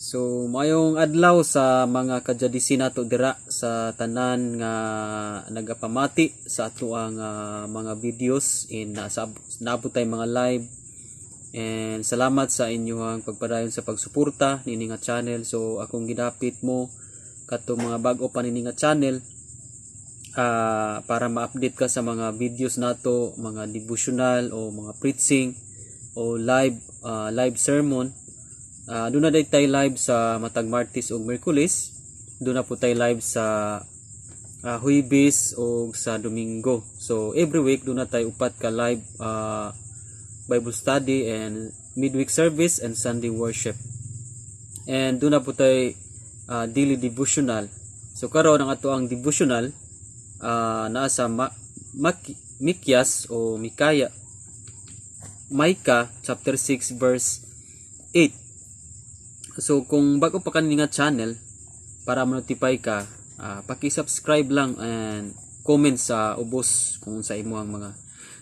So maayong adlaw sa mga kajadisi nato dira sa tanan nga nagapamati sa atoang mga videos in sa naabot tay mga live, and salamat sa inyong pagpadayon sa pagsuporta niini nga channel. So akong gidapit mo katong mga bag-o pa nini nga channel para ma-update ka sa mga videos nato, mga devotional o mga preaching o live sermon. Doon na day tayo live sa matag Martes ug Miyerkules. Doon na po tayo live sa Huwebes o sa Domingo. So every week doon na tayo upat ka live Bible study and midweek service and Sunday worship. And doon na po tayo daily devotional. So karon ang ato ang devotional naa sa Mikyas o Mikaya, Micah chapter 6 verse 8. So kung bago pa kani nga channel, para ma-notify ka, paki-subscribe lang and comment sa ubos kung sa imo ang mga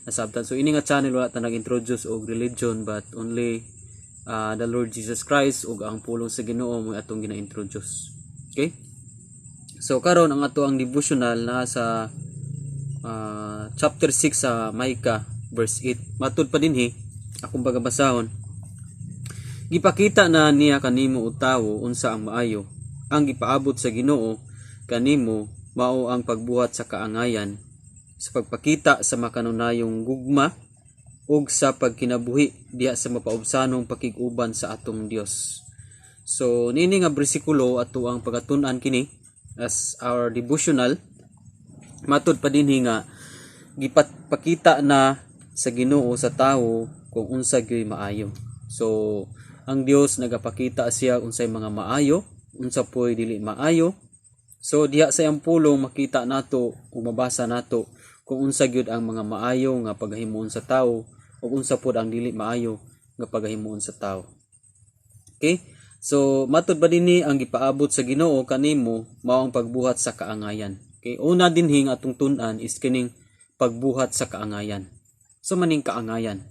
nasabtan. So ini nga channel, wala ta nag-introduce og religion but only the Lord Jesus Christ ug ang pulong sa Ginoo mo atong gina-introduce. Okay? So karon ang ato ang devotional na sa chapter 6 sa Micah verse 8. Matud pa dinhi, akong pagabasahon. Gipakita na niya kanimo, o tawo, unsa ang maayo. Ang gipaabot sa Ginoo kanimo mao ang pagbuhat sa kaangayan, sa pagpakita sa makanunayong gugma ug sa pagkinabuhi diha sa mapaubsanong pakig-uban sa atong Dios. So niini nga bersikulo, ato ang pagatun-an kini as our devotional. Matud pa dinhi nga gipakita na sa Ginoo sa tawo kung unsa gyoy maayo. So ang Dios nagapakita siya unsay mga maayo, unsa poy dili maayo. So diha sa iyang pulong makita nato ug mabasa nato kung unsa gyud ang mga maayo nga paghimuon sa tawo ug unsa pod ang dili maayo nga paghimuon sa tawo. Okay? So matud ba dinhi, ang gipaabot sa Ginoo kanimo mao ang pagbuhat sa kaangayan. Okay? Una dinhi nga atong tun-an is kining pagbuhat sa kaangayan. So maning kaangayan?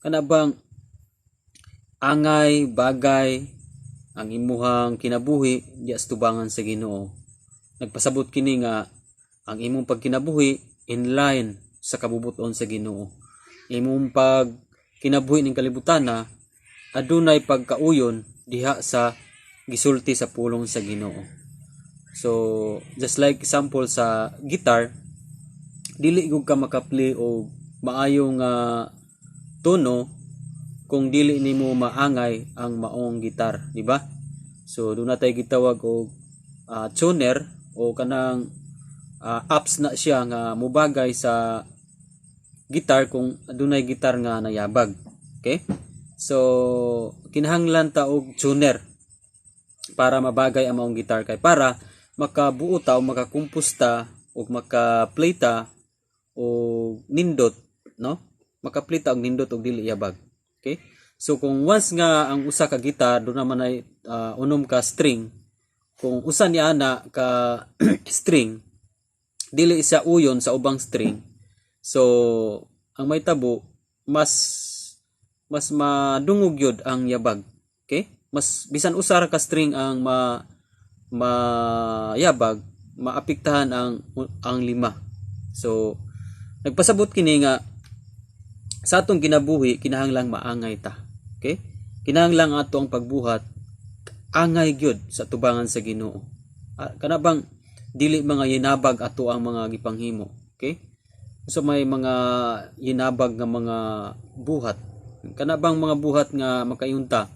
Kana bang angay, bagay ang imuhang kinabuhi diya sa tubangan sa Ginoo? Nagpasabot kini nga ang imong pagkinabuhi in line sa kabubuton sa Ginoo. Imong pag kinabuhi ning kalibutan na adunay pagkauyon diha sa gisulti sa pulong sa Ginoo. So just like example sa guitar, dili gud ka makaplay og maayo nga tono kung dili nimo maangay ang maong gitar, di ba? So doon na tayo gitawag og tuner o kanang apps na siya nga mubagay sa guitar kung adunay gitar nga nayabag. Okay? So kinahanglan ta og tuner para mabagay ang maong gitar kay para makabuo ta o makakumpos ta o maka-play ta o nindot, no? Maka-play ta og nindot og dili yabag. Okay? So kung once nga ang usa ka gitar do naman ay unom ka string, kung usa ni ana ka string dili siya uyon sa ubang string, so ang may tabo mas mas madungog yun ang yabag. Okay? Mas bisan usa ra ka string ang ma mayabag, maapektahan ang lima. So nagpasabot kini nga sa atong kinabuhi kinahanglang maangay ta. Okay? Kinahanglang ato ang pagbuhat angay gyud sa tubangan sa Ginoo. Kana bang dili mga yinabag ato ang mga gipanghimo. Okay? So may mga yinabag nga mga buhat. Kana bang mga buhat nga makayunta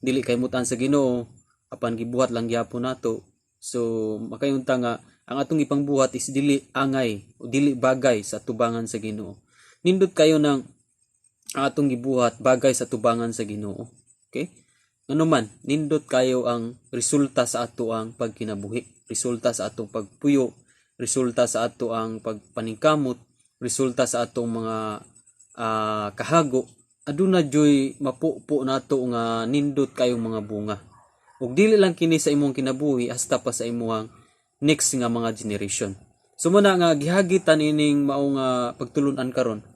dili kay mutan sa Ginoo apan gibuhat lang gyapon nato. So makayunta nga ang atong ipangbuhat is dili angay o dili bagay sa tubangan sa Ginoo. Nindot kayo ng ang atong gibuhat bagay sa tubangan sa Ginoo. Okay? Ngano man, nindot kayo ang resulta sa ato ang pagkinabuhi, resulta sa atong pagpuyo, resulta sa ato ang pagpaningkamot, resulta sa atong mga kahago. Aduna joy mapupo nato nga nindot kayong mga bunga. Ug dili lang kini sa imong kinabuhi, hasta pa sa imong next nga mga generation. So muna nga gihagitan ining mao nga pagtulunan karon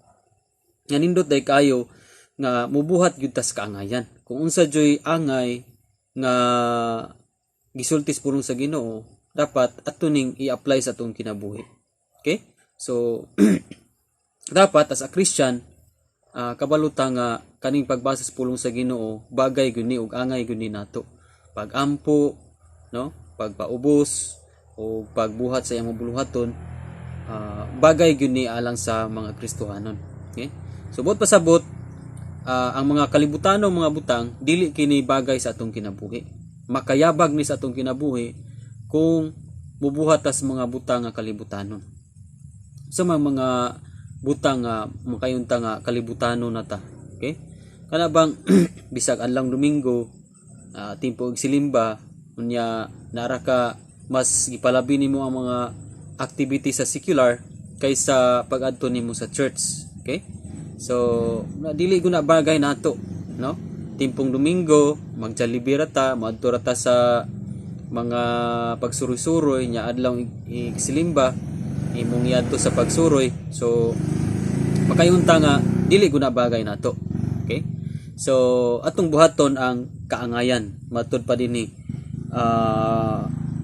nga nindot day kayo nga mubuhat gyud tas kaangayan. Kung unsa joy angay nga gisulti sa pulong sa Ginoo, dapat ato ning i-apply sa atong kinabuhi. Okay? So dapat as a Christian, kabalo ta nga kaning pagbasa sa pulong sa Ginoo bagay gyud ni ug angay gyud ni nato. Pagampo, no? Pagpaubos o pagbuhat sa iyang buluhaton, bagay gyud ni alang sa mga Kristohanon. Okay? So buot pasabot, ang mga kalibutano mga butang dili kini bagay sa atong kinabuhi. Makayabag ni sa atong kinabuhi kung mubuhat tas mga butang nga kalibutanon. Sa mga butang nga makayunta nga kalibutanon na ta. Okay? Kana bang bisag adlawng Domingo, timpo og silimba, unya nara ka mas gipalabi nimo ang mga activity sa secular kaysa pag-adto nimo sa church. Okay? So, na dili ko na bagay nato, no? Timpong Domingo, mag-Jollibee ra ta, moadto ra ta sa mga pagsuroy-suroy nya adlaw igsilimba imong iadto sa pagsuroy. So, makayunta nga dili ko na bagay nato. Okay? So, atong buhaton ang kaangayan. Matud pa dinhi,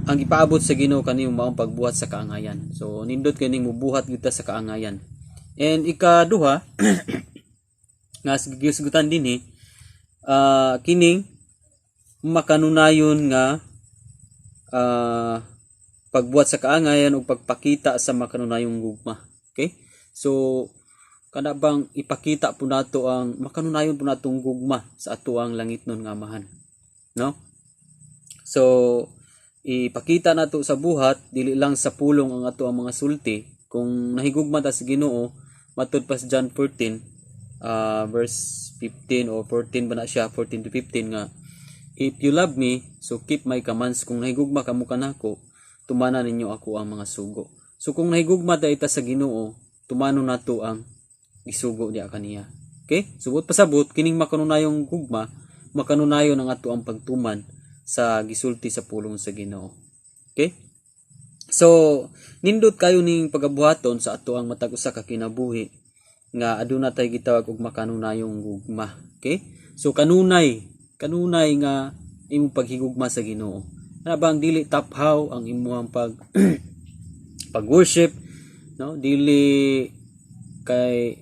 ang gipaabot sa Ginoo kanimo maong pagbuhat sa kaangayan. So, nindot kaning mubuhat kita sa kaangayan. And ikaduha nga gisgutan dinhi, kining makanunayon nga pagbuhat sa kaangayan ug pagpakita sa makanunayong gugma. Okay? So kana bang ipakita po nato ang makanunayon po natong gugma sa ato ang langitnon nga Amahan. No? So ipakita nato sa buhat, dili lang sa pulong ang ato ang mga sulti. Kung nahigugma ta sa Ginoo, matud pa sa John 14 verse 15 o 14 ba na siya, 14 to 15 nga, "If you love me, so keep my commands." Kung nahigugma kamo kanako, tumana ninyo ako ang mga sugo. So kung nahigugma ta ita sa Ginoo, tumano nato ang gisugo diya kaniya. Okay? Subot pasabot kining makanunayong gugma, makanunayon ang ato ang pagtuman sa gisulti sa pulong sa Ginoo. Okay? So, nindot kayo ning pagabuhaton sa ato ang matag usa ka kinabuhi nga aduna tay gitawag og makanunayong gugma. Okay? So kanunay, kanunay nga imong paghigugma sa Ginoo. Ana bang dili taphaw ang imong pag worship, no? Dili kay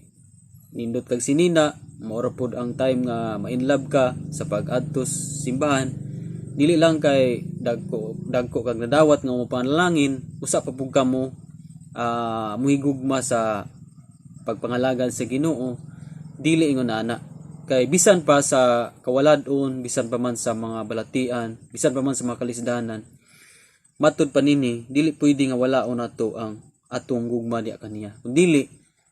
nindot kag sinina, mao pod ang time nga ma-inlove ka sa pag-adto sa simbahan. Dili lang kay dagko dagko kag nadawat nga mo panalangin, usa pa pud ka mo muhigugma sa pagpangalagad sa Ginoo. Dili ingon ana kay bisan pa sa kawaladon, bisan pa man sa mga balatian, bisan pa man sa mga kalisdanan, matud pa nini, dili pwede nga wala nato ang atong gugma diya kaniya. Kung dili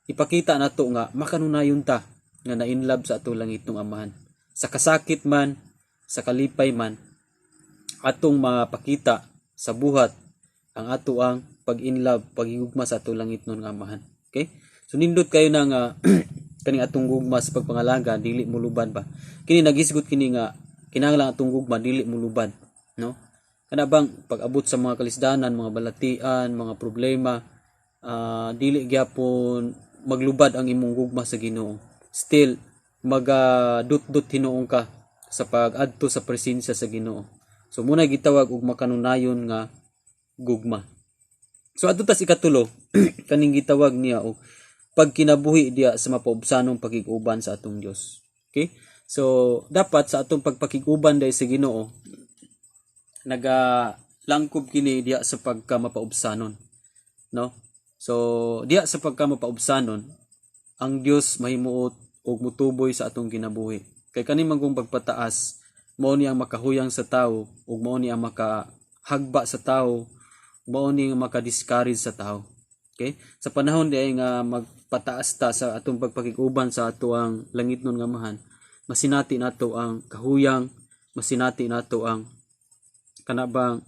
ipakita nato nga makanunayon ta nga na-inlove sa atong langitnong Amahan, sa kasakit man, sa kalipay man, atong mapakita sa buhat ang ato ang pag-inlove, paghigugma sa atong langitnon nga Amahan. Okay? So nindot kayo na nga kaning atong gugma sa pagpangalaga dili mulubad ba. Kini nagisgot kini nga kinahanglan atong gugma dili mulubad, no? Kana bang pag-abot sa mga kalisdanan, mga balatian, mga problema, dili gyapon maglubad ang imong gugma sa Ginoo. Still maga dut-dut hinuon ka sa pag-adto sa presensya sa Ginoo. So muna gitawag og makanunayon nga gugma. So adto tas ikatulo, kaning gitawag niya og pagkinabuhi diya sa mapaubsanong pakig-uban sa atong Dios. Okay? So dapat sa atong pagpakig-uban dahil sa Ginoo naga langkob kini diya sa pagka mapaubsanon, no? So diya sa pagka mapaubsanon, ang Dios mahimuot og mutuboy sa atong kinabuhi. Kay kani manggong pagpataas, mao ni ang makahuyang sa tao ug mao ni ang makahagba sa tao, mao ni ang maka-discourage sa tao. Okay? Sa panahon di ay nga magpataas ta sa atong pagpakig-uban sa ato ang langitnon nga Amahan, masinati nato ang kahuyang, masinati nato ang kanabang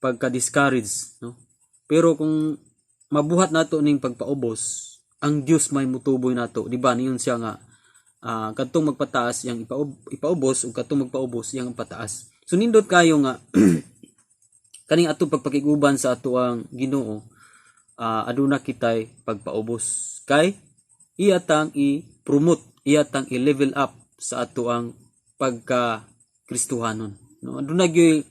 pagka-discourage, no? Pero kung mabuhat nato ning pagpaubos, ang Dios may mutuboy nato, di ba? Niyon siya nga kadtong magpataas yang ipaubos ug kadtong magpaubos yang pataas. So nindot kayo nga kaning atong pagpakig-uban sa ato ang Ginoo, aduna kitay pagpaubos kay iya tang i-promote, iya tang i-level up sa ato ang pagka Kristohanon. no? Aduna gyud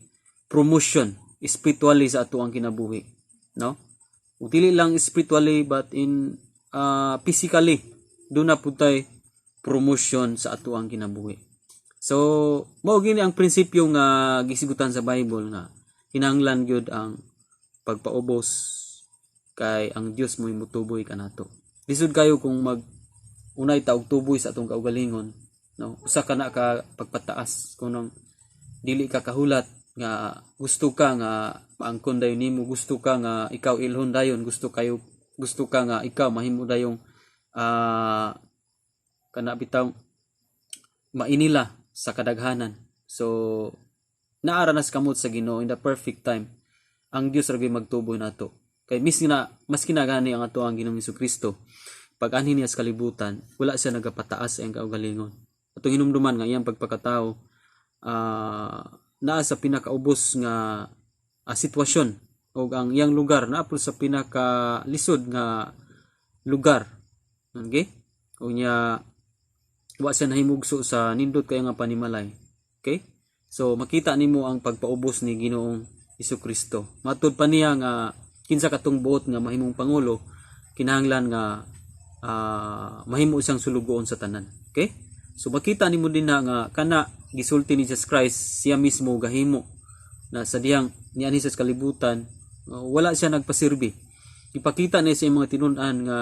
promotion spiritually sa ato ang kinabuhi, no? Ug dili lang spiritually but in physically, duna pud tay promotion sa ato ang kinabuhi. So mao gini ang prinsipyo nga gisigutan sa Bible nga kinahanglan gyud ang pagpaubos kay ang Dios mo'y mutuboy kanato. Lisod kayo kung mag unay ta og tuboy sa atong kaugalingon, no? Usa ka na ka pagpataas kung nang dili ka kahulat nga gusto ka nga maangkon dayon nimo, gusto ka nga ikaw ilhon dayon, gusto ka nga ikaw mahimo dayong kana bitaw mainila sa kadaghanan. So naara nas kamot sa Ginoo. In the perfect time, ang Dios ra gyud magtuboy nato kay mis na mas kinagani ang ato ang Ginoong Kristo. Pag anhi niya sa kalibutan, wala siya nagapataas sa iyang kaugalingon. Atong hinumduman nga iyang pagpakatao, naa sa pinakaubos nga sitwasyon o ang iyang lugar naa pud sa pinakalisod nga lugar, okay? Unya wa siya nahimugso sa nindot kayo nga panimalay, okay? So makita nimo ang pagpaubos ni Ginoong Kristo. Matud pa niya nga kinsa katong buot nga mahimong pangulo, kinahanglan nga mahimo siyang sulugoon sa tanan, okay? So makita nimo din na nga kana gisulti ni Jesus Christ, siya mismo gahimo na sa diyang nianhi sa kalibutan, wala siya nagpasirbi. Ipakita niya sa iyang mga tinun-an nga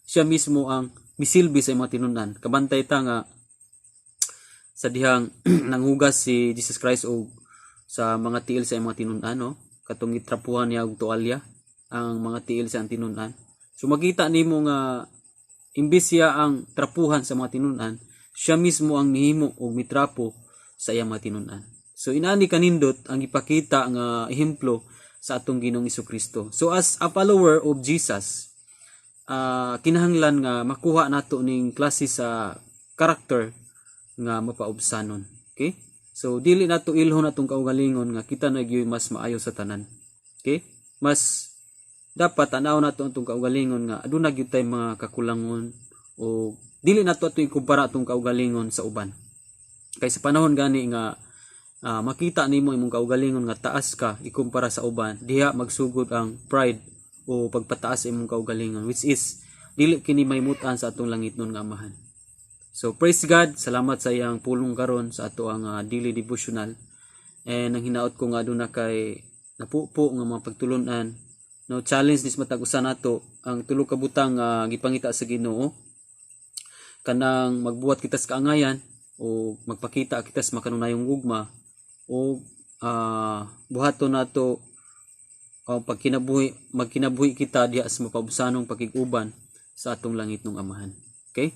siya mismo ang misilbi sa iyang mga tinun-an. Kabantay ta nga sa dihang nanghugas si Jesus Christ og sa mga tiil sa iyang mga tinun-an, no? Katong gitrapuhan niya og tuwalya ang mga tiil sa iyang tinun-an. So makita nimo nga imbis siya ang trapuhan sa mga tinun-an, siya mismo ang nihimo og mitrapo sa iyang mga tinun-an. So inani kanindot ang ipakita nga ehemplo sa atong Ginoong Kristo. So as a follower of Jesus, kinahanglan nga makuha nato ning klase sa character nga mapaubsanon. Okay? So dili nato ilhon atong kaugalingon nga kita na gyud mas maayo sa tanan. Okay? Mas dapat tanaw nato atong kaugalingon nga aduna gyud tay mga kakulangon o dili nato ato ikumpara atong kaugalingon sa uban. Kay sa panahon gani nga makita nimo imong kaugalingon nga taas ka ikumpara sa uban, diha magsugod ang pride o pagpataas sa imong kaugalingon, which is dili kini mahimutan sa atong langitnon nga Amahan. So praise God, salamat sa iyang pulong karon sa ato ang daily devotional. And ang hinaot ko nga aduna kay napupo nga mga pagtulunan. No, challenge ni matag usa nato ang tulo ka butang nga gipangita sa Ginoo: kanang magbuhat kita sa kaangayan o magpakita kita sa makanunayong gugma o buhaton nato o pagkinabuhi, magkinabuhi kita diha sa mapaubsanong pakig-uban sa atong langitnong Amahan. Okay?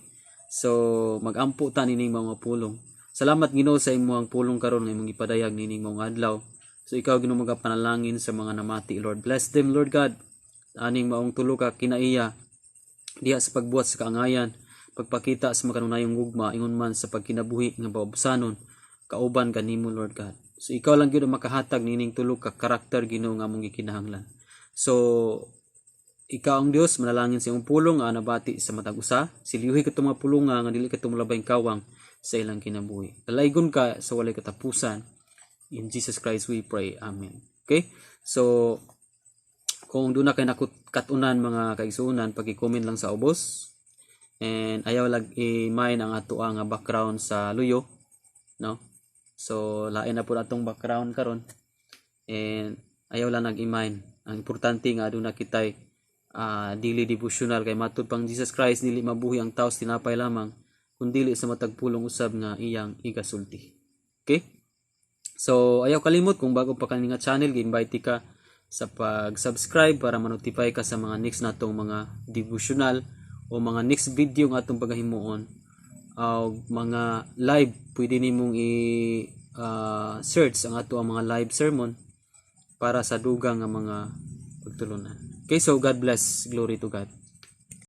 So magampo ta nining mga pulong. Salamat, Ginoo, sa imong pulong karon nga imong gipadayag nining mga adlaw. So ikaw, Ginoo, magapanalangin sa mga namati. Lord, bless them, Lord God. Aning maong tulo ka kinaiya diha sa pagbuhat sa kaangayan, pagpakita sa makanunayong gugma, ingon man sa pagkinabuhi nga mapaubsanon kauban kanimo, Lord God. So ikaw lang gyud ang makahatag nining tulo ka karakter, Ginoo, nga among gikinahanglan. So ikaw ang Dios, manalangin sa imong pulong nga nabati sa matag usa. Silyuhi katong mga pulonga nga dili kato molabay kawang sa ilang kinabuhi. Dalaygon ka sa walay katapusan. In Jesus Christ we pray. Amen. Okay? So kung duna kay nakut katunan, mga kaigsuonan, paki-comment lang sa ubos. And ayaw lag i-mind ang ato nga background sa luyo, no? So lain na po atong background karon. And ayaw lang nag-i-mind. Ang importante nga aduna kitay daily devotional kay matud pang Jesus Christ, dili mabuhi ang tao sa tinapay lamang kun dili sa matag pulong usab nga iyang igasulti. Okay? So ayaw kalimot, kung bago pa kani nga channel, gi-invite ka sa pag-subscribe para ma-notify ka sa mga next natong mga devotional o mga next video nga atong pagahimuon o mga live. Pwede nimong i search ang ato ang mga live sermon para sa dugang nga mga pagtulunan. Okay, so God bless. Glory to God.